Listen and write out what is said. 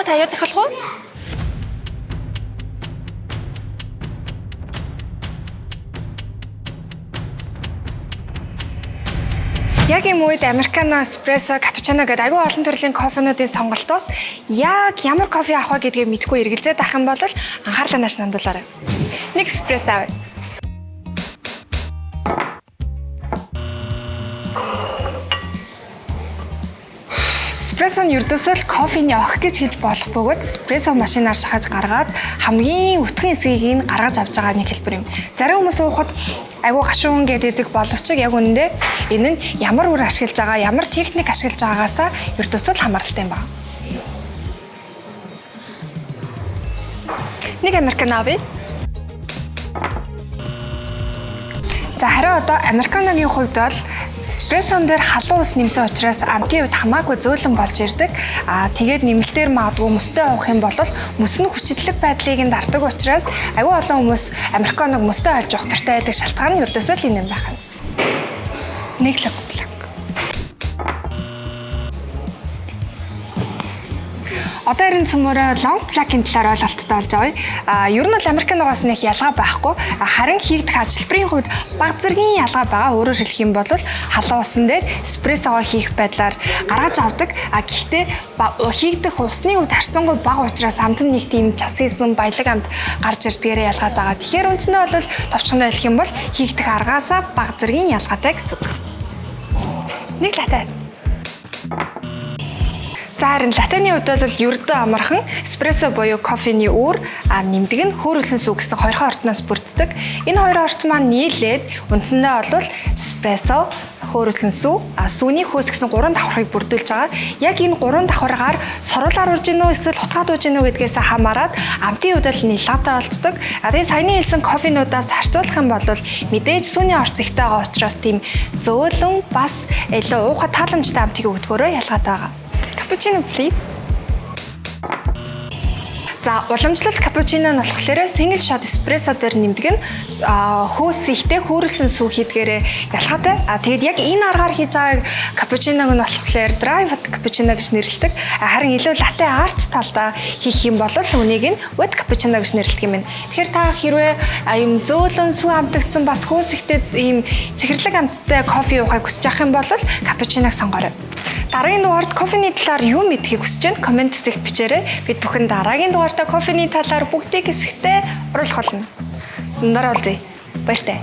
Американо та юу захиалах уу? Яг ийм үед американо, эспрессо, капучино гэдэг айгүй олон төрлийн кофенуудын сонголтоос яг ямар кофе авах вэ гэдгийг мэдэхгүй эргэлзээд ах юм бол анхаарлаа нааш нандуулаарай. Нэг эспрессо авъя. Эспрессо нь ердөөсөө л кофений ох гэж хэлж болох бөгөөд эспрессо машинаар шахаж гаргаад хамгийн өтгөн эсгийг нь гаргаж авч байгаа нэг хэлбэр юм. Зарим хүмүүс уухад айгүй гашуун гэдэг боловч яг үнэндээ энэ нь ямар үр ашиглаж байгаа, ямар техник ашиглаж байгаагаасаа ердөөсөө л хамааралтай юм байна. Нэг американо авъя. За харин одоо американогийн хувьд бол эспрессон дээр халуун ус нэмсэн учраас амтын хувьд хамаагүй зөөлөн болж ирдэг. Аа тэгээд нэмэлтээр магадгүй мөстэй уух юм бол мөс нь хүчитлэг байдлыг нь дардаг учраас айгүй олон хүмүүс американог мөстэй олж явах дуртай байдаг шалтгаан нь ердөөсөө л энэ юм байна. Нэг лог блок. Одоо харин цөмөрөө long black-ийн талаар ойлголттой болж байгаа. А ер нь бол американогоос нэг ялгаа байхгүй. Харин хийгдэх ажилбарын хувьд баг зэргийн ялгаа байгаа. Өөрөөр хэлэх юм бол халуун усан дээр эспрессого хийх байдлаар гаргаж авдаг. А гэхдээ хийгдэх усны хувьд харьцангуй бага учраас амт нь нэг тийм час хийсэн баялаг амт гарч ирдгээрээ ялгаад байгаа. Тэгэхээр үндсэндээ бол товчхондоо хэлэх юм бол хийгдэх аргаасаа баг зэргийн ялгаатай гэсэн үг. Нэг латте. За харин латены хувьд бол ердөө амархан эспрессо буюу кофений үүр, а нэмдэг нь хөөрөлсөн сүү гэсэн хоёрхан ортноос бүрддэг. Энэ хоёр орт маань нийлээд үндсэндээ бол эспрессо, хөөрөлсөн сүү, а сүүний хөөс гэсэн гурван давхархыг бүрдүүлж байгаа. Яг энэ гурван давхаргаар соруулаар урж гинүү эсвэл хутгаад ууж гинүү гэдгээс хамаарат амтын хувьд бол нэлээдтэй болддог. А тэгээ саяны хэлсэн кофенуудаас харьцуулах юм бол мэдээж сүүний орц ихтэй байгаа учраас тийм зөөлөн бас илүү уухад тааламжтай амтыг өгдгөөрөө ялгаатай байгаа. Cappuccino please. За уламжлал капучино нь болохоор single shot espresso дээр нэмдэг нь хөөс ихтэй хөөрөлсөн сүү хийдгээрээ ялгаатай. А тэгээд яг энэ аргаар хийж байгаа капучиног нь болохоор dry wet cappuccino гэж нэрлэдэг. Харин илүү latte art талдаа хийх юм бол үнийг нь wet cappuccino гэж нэрлэдэг юм байна. Тэгэхээр та хэрвээ ийм зөөлөн сүү амтагдсан бас хөөс ихтэй ийм чихэрлэг амттай кофе уухыг хүсэж авах юм бол капучиног сонгоорой. Дараагийн дугаард кофений талаар юу мэдэхийг хүсэж байна? Коммент хэсэгт бичээрэй. Бид бүхэн дараагийн дугаартаа кофений талаар бүгдийг хэсэгтээ оруулах болно. Дараа уулзъя. Баяртай.